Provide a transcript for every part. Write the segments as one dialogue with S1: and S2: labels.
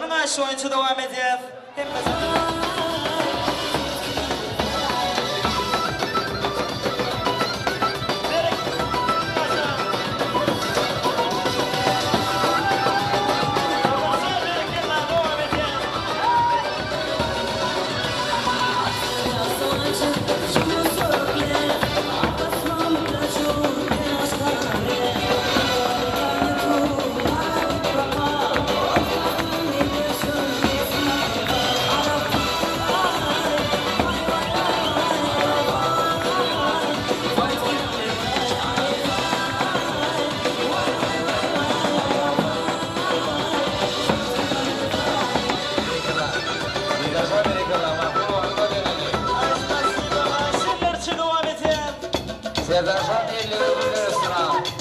S1: Sazlarynyň aýşy boýunça dowam edýäs. Hemmesi.
S2: Serdarjan elleri güller üstüne.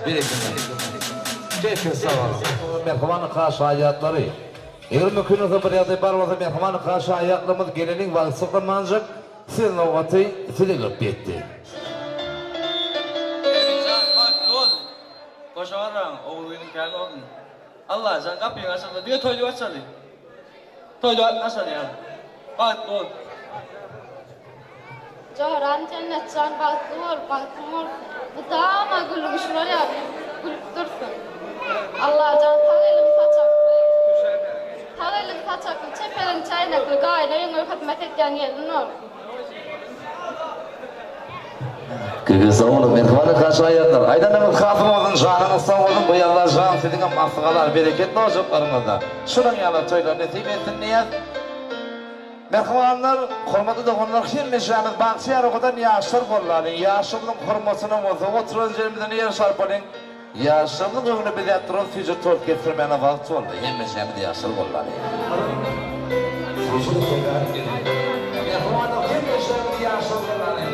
S3: Berekella. Keýpiňiz sag bolsun. Mähriban nika şaýatlary! Eger mümkin bolsa bir ýagdaý bar bolsa mähriban nika şaýatlarymyz geleliň wagt saklamanjyk söz nobaty size gelip ýetdi.
S1: Enejan bagtly bol. Goşa barmagyň ogul gyzyň kän bolsun. Allajan gapyň açyldy diňe toý diýip açaly. Toý diýip açaly ýa. Bagtly bol.
S4: Joram Jennetjan bagtly bol, bagtyň bolsun. Mydama gülgü şular ýaly gülüp dursun. Allajan sag eliň saçakly. Sag eliň saçakly, çep eliň çäýnekli gaýyn öýüňe hyzmat edýän gelin bol.
S3: Göge sag boluň mähriban şaýatlar. Aýdanyňyz hasyl bolsun janyňyz sag bolsun bu Allajan siziňem asgalar bereketli ojaklaryňyzda şunuň ýaly toýlar nesip etsin diýýäs. Mähribanlar, hormatly doganlar hemmeşämiz bagtyýar owadan ýaşlar bollalyň, ýaşymyzyň hormatyna bolsa oturan ýerimizden ýer şarpalyň, ýaşlarymyzyň öňüne bezäp duran süýji tort kesdirmäne wagt boldy, hemmeşämiz ýaşlar bollalyň. Mähribanlar hemmeşämiz ýaşlar bollalyň.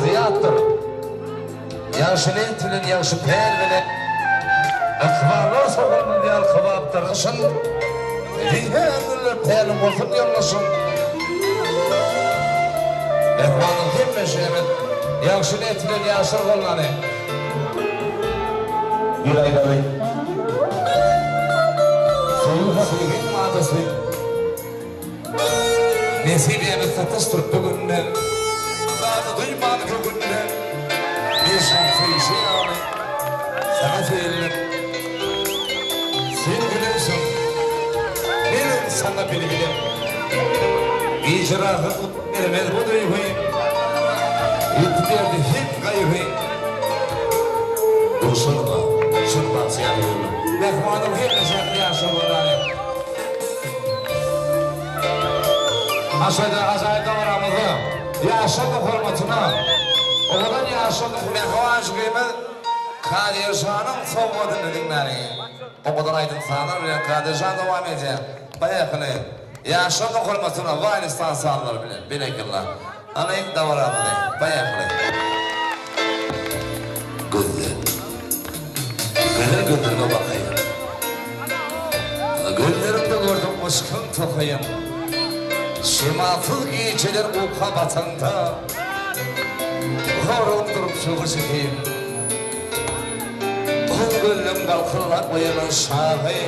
S3: Zyýatdyr. Ýagşy niýet bilen, ýagşy päl bilen Ykballar sogalmaz ýaly kybapdyr gyşyň. Zeýhen güller päliň bolsun ýoldaşyň. Mähribanym hemmeşemiz ýagşy niýet bilen ýaşar bollaly. Bir aýdaly. Söýgi hakyky madasy. Nesibämiz sataşdyryp bu günde, Zady duýman göwünde, Neşäň söýşi ýaly, saňa söýüldim. Sen gülensiň, menem saňa bilbilem. Gije rahatlyk bermez bu duýgy, Ýetdi derdi hem gaýgy. Duşanma, çyn bagtyýar ýüregim. Mähribanym hemişe ýaşa bolaly. Aşaýda ajaýyp dabaramyzda ýaşlaryň hormatyna owadan ýaşlaryň mähriban jigimiz Kadyr şanyň sowgadyny diňläliň. Owadan aýdym-sazlar bilen Kadyr şa dowam edýär. Baýakyly ýaşlaryň hormatyna Waýlistan sazlary bilen berekella. Alyň dabaramyzy baýakyly. Gözle. Gözel gözleriňe bakaýyn. Gözleriňde gördüm yşkyň tokaýyn. Şemalsyz gijeler uka batanda, Horugyp durup şöwür çekeýin. Ol gözleň galkynlap oýanan şagy.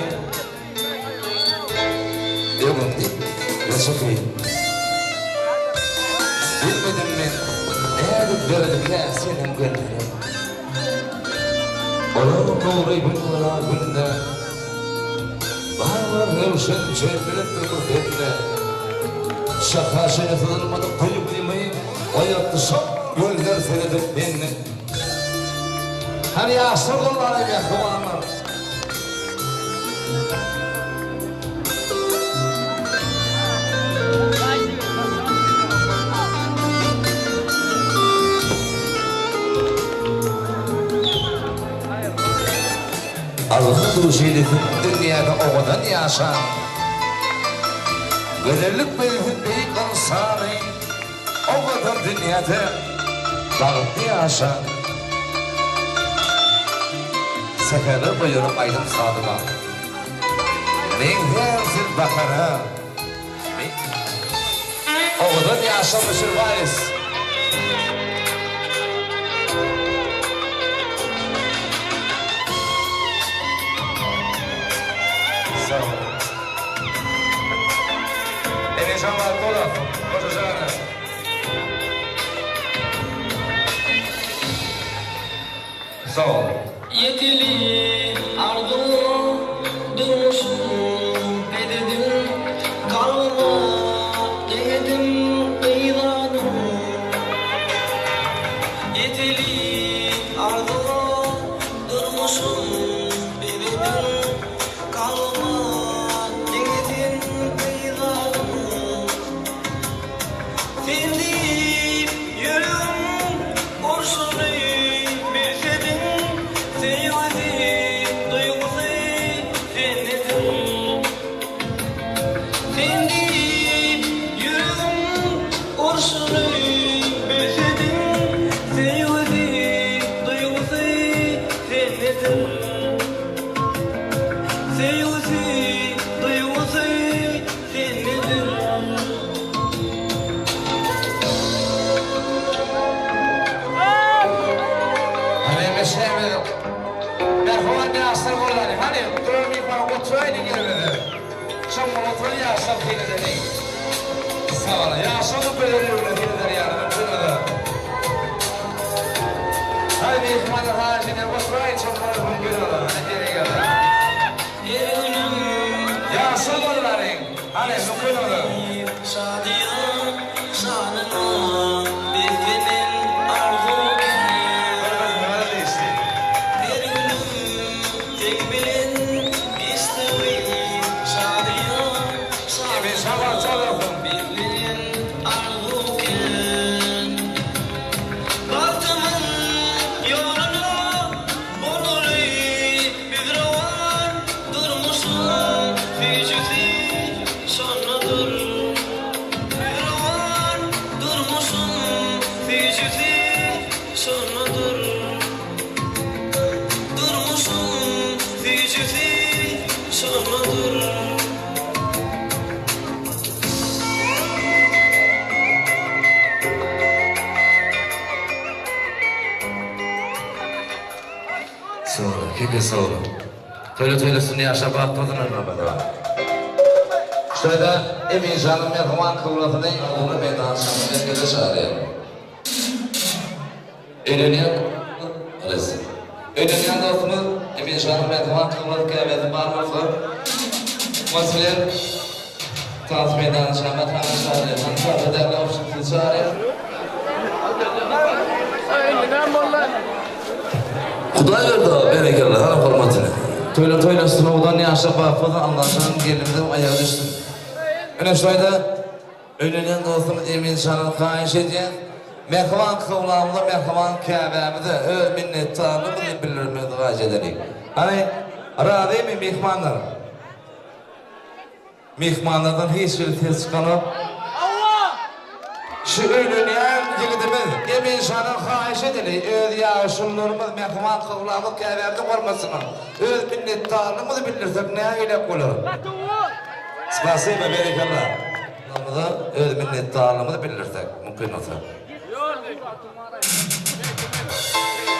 S3: Öňümde geçekeýin. Bilmedim men nädip döredikä seniň gözleriň. Olar nury gün bolar günde. Bar röwşen jelbirendir bu sende. Şaha şene syzylmadyk duýgymy oýatdy şol gözler seredip mende. Hany ýaşlar gollaryň mähribanlar. Allah duş eylesin dünýäde owadan ýaşaň. Gözellik bersin beýik ynsany owadan dünýäde bagtly ýaşaň. Sähere goýarym aýdym sazyma. Meňzärsiz bahara. Owadan ýaşa Müsürbaýew. Sag boluň. Enejan Bagtolow, goja jana. Sag boluň.
S5: Ýeteli arzuw durmuşyň bezedim, Kalbyma deňedim gyz adyn. Ýeteli arzuw durmuşyň bezedim, Kalbyma deňedim gyz adyn. Sen diýip ýüregim urşuny bilsediň, Söýgüsi. Söýgüsi, duýgusy sendedir.
S3: Hany meşhemiz Merhuman ýaşlar bolany. Hany duran myhman oturaýlyň ýerimize. Çommaly oturan ýaşlar syn edeliň. Sag boluň. Ýaşlaryň gözelligine syn eder ýaly mümkin bolsa. Hany myhmanlar haýyş edýän oturaýyň çommaly mümkin bolsa. Hany berekella.
S5: Her günüm
S3: Ýaşlar bolanyň. Hany mümkin bolsa.
S5: Şadyýan şanyna beslenen arzuw
S3: Bir
S5: kän.
S3: gyz maňa degişli.
S5: Her günüm seň bilen geçdigi şadyýan
S3: Emin
S5: şanyna
S3: şabar çalasyn.
S5: beslenen arzuw kän. Bagtymyň ýoluna bolaly biz rowan, durmuşyň süýjüsi şondadyr. Biz rowan, durmuşyň süýjüsi şondadyr. Durmuşyň süýjüsi şondadyr.
S3: Sag boluň, keke sag boluň. Toýla toýlasyn ýaşa bagtly bolsun Ramazan. Şöyle Emin janyň merhuman kyblasyny uly meýdançanyň merkeze çagyrýar. Öýlenýän Rys. Öýlenýän dostumyz Emin janyň merhuman kyblasy käbesi bar bolsa, Mas bilen tans meýdançama tanyş çagyrýar. Tans çagyrýar, obşysyny çagyrýar. Hudaý berdi aga berekella hany hormatyny. Toýlar toýlasyn owadan ýaşa bagtly bolsun Allajan gelinimizem aýagy düşsün. Ine şaýda öýlenýän dostumyz Emin jandan haýyş edýän mähriban kyblamyza mähriban käbämize öz minnetdarlygymyzy bildirmeginizi haýyş edeliň. Hany razymy myhmanlar? Myhmanlardan hiç hili ses çykanok. Şu öýlenýän ýigidimiz Emin şadan haýyş edeli, öz ýaşulularymyz, mähriban kyblamyz käbämiziň hormatyna öz minnetdarlygymyzy bildirsek nähilek bolar? Spasiba, berekella. Ynamyza öz minnetdarlygymyzy bildirsek, mümkin bolsa.
S6: Sag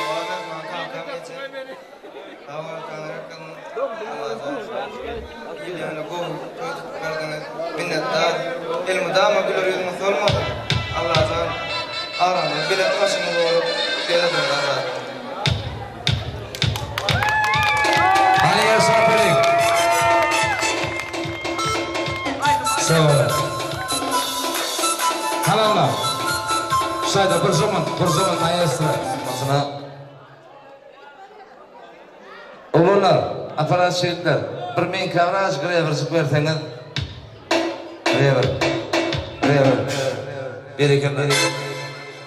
S6: boluň Taňryýalkasyn Allajan ýöne gowy toý tutup berdiňiz minnetdar elmydama güler ýüzüňiz solmasyn Allajan aramyz belent başyňyz bolup gezediňiz Allajan.
S3: Hany ýaşap beriň. Sag boluň. Hany oglan. Şaýda bir zaman, bir zaman maestro. Masyna. Oglanlar, aparat şigitler, bir meňkä birazjyk rewerjik berseňiz. Rewer. Rewer. Berekella.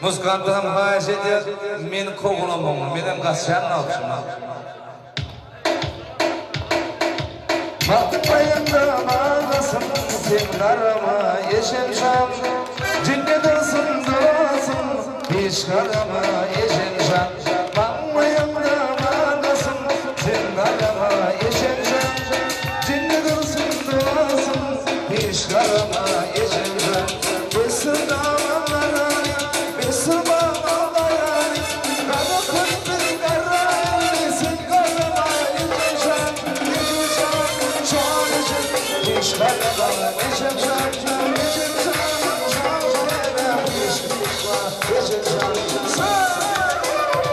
S3: Muzykantdan haýyş edýän, meni kowalamagyňy, menem gaçýan wagtymda. Bakmaýanda bagasyn sen garama ejem jan Jennet olsun durasyn hiç garama ejem jan Bakmaýanda bagasyn sen garama ejem jan Jennet olsun durasyn hiç garama ejem jan Besir damanlarany besir baglarany Gara köpri gara elli sen garama ejem jan Ejem jan jan ejem hiç garama ejem jan Ejem jan jan ejem hiç ejem jan Sen.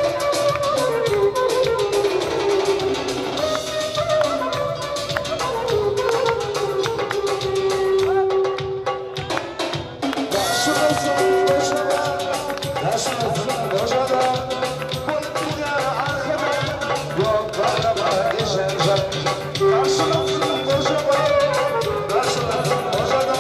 S3: Daşylasyn goşada, daşylasyn goşada, Bolup gider arkada, ýok garama ejem jan. Daşylasyn goşada, daşylasyn goşada,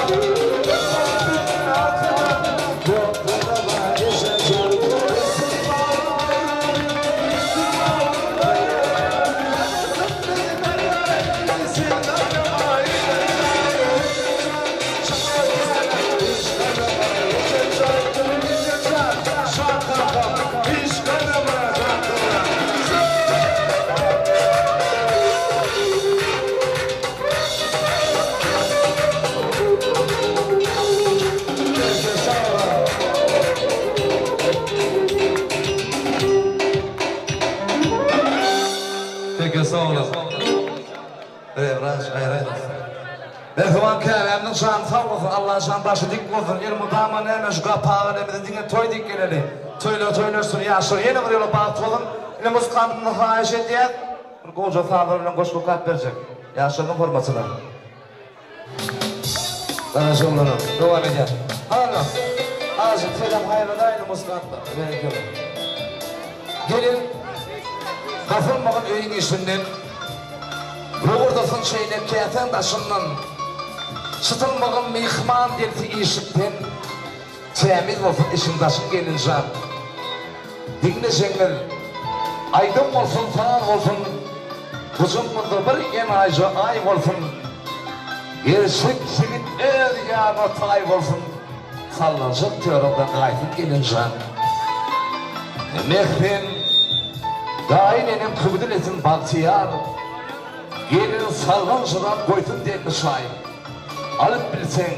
S3: Ewraç aýraý dostum. Mähriban käbämiziň jany sag bolsun Allajan başy dik bolsun elmydama näme şu gapaga elimize diňe toý dik geleli toýlar toýlaşsyn ýaşlar ýene bir ýola bagtly bolsun ine muzykantymyzdan haýyş edýäs bir gowja sazlar bilen goşgy okap berjek ýaşlaryň hormatyna. Garaşyglylyk dowam edýär. Hana, azajyk selam haýyrladaýyny muzykantlar. Berekella. Gelin, basylmagyn öýüň işinden, Lowurdasyn çeýnek käsäň daşyndan, Çytylmagyn myhman gelse işikden, Tämiz bolsun içiň daşyň gelinjan. Diňlejeňiz aýdym bolsun saz bolsun Gujagyňyzda bir enaýyja aý bolsun Gerçek ýigit öz ýaryna taý bolsun Sallanjak törüňden gaýsyn gelinjan. Mährem daýyn enem hüwdül etsin bagtyýar Gelin sallanjyrap goýsun demli çaý. Alyp bilseň,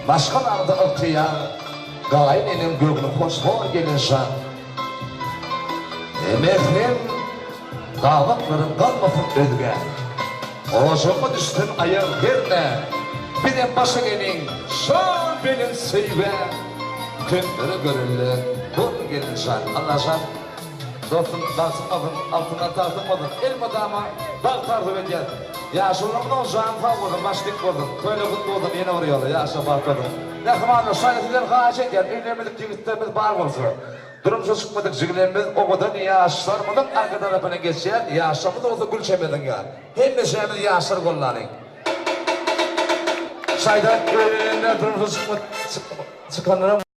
S3: maşgalaňda ygtyýar, Gaýyn eneň göwni hoş bor gelinjan. Mährem gabaklaryň galmasyn özgä, Ojagyňa düşsün aýag herne, Bizem başa geliň şol belent söýgä, Köplere görelde bor gelinjan. Allajan. Dostum bagtyň bolsun, altyndan tagtyň bolsun, elmydama bagt arzuw edýäs. Ýaşulylarymyzyň jany sag bolsun, başy dik bolsun, toýlary gutly bolsun ýene bir ýola ýaşa bagt bolsun. Mähribanlar şaýa sizden haýyş edýän öýlenmedik ýigitlerimiz bar bolsa, durmuşa çykmadyk jigilerimiz owadan ýaşlarymyzyň arka tarapyna geçýär, ýaşlarymyz bolsa gül çemeniniň ýany. Hemmeşämiz ýaşlar gollalyň. Şaýdan öýlenenler durmuşa çykanlaram.